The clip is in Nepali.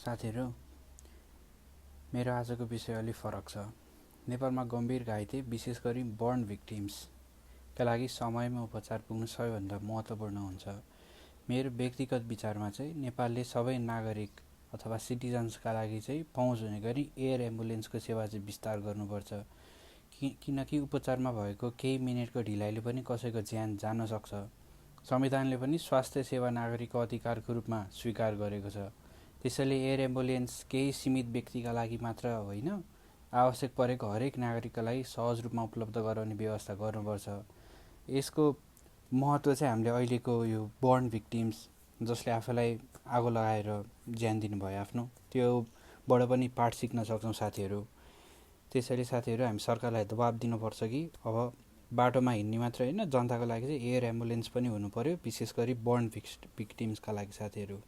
साथीहरू, मेरो आजको विषय अलि फरक छ। नेपालमा गम्भीर घाइते, विशेष गरी बर्न भिक्टिम्सका लागि समयमा उपचार पुग्नु सबैभन्दा महत्त्वपूर्ण हुन्छ। मेरो व्यक्तिगत विचारमा चाहिँ नेपालले सबै नागरिक अथवा सिटिजन्सका लागि चाहिँ पहुँच हुने गरी एयर एम्बुलेन्सको सेवा चाहिँ विस्तार गर्नुपर्छ। किनकि उपचारमा भएको केही मिनेटको ढिलाइले पनि कसैको ज्यान जान सक्छ। संविधानले पनि स्वास्थ्य सेवा नागरिकको अधिकारको रूपमा स्वीकार गरेको छ। त्यसैले एयर एम्बुलेन्स केही सीमित व्यक्तिका लागि मात्र होइन, आवश्यक परेको हरेक नागरिकका लागि सहज रूपमा उपलब्ध गराउने व्यवस्था गर्नुपर्छ। यसको महत्त्व चाहिँ हामीले अहिलेको यो बर्न भिक्टिम्स जसले आफूलाई आगो लगाएर ज्यान दिनुभयो आफ्नो, त्योबाट पनि पाठ सिक्न सक्छौँ साथीहरू। त्यसैले साथीहरू, हामी सरकारलाई दबाब दिनुपर्छ कि अब बाटोमा हिँड्ने मात्र होइन, जनताको लागि चाहिँ एयर एम्बुलेन्स पनि हुनु पर्यो, विशेष गरी बर्न भिक्टिम्सका लागि साथीहरू।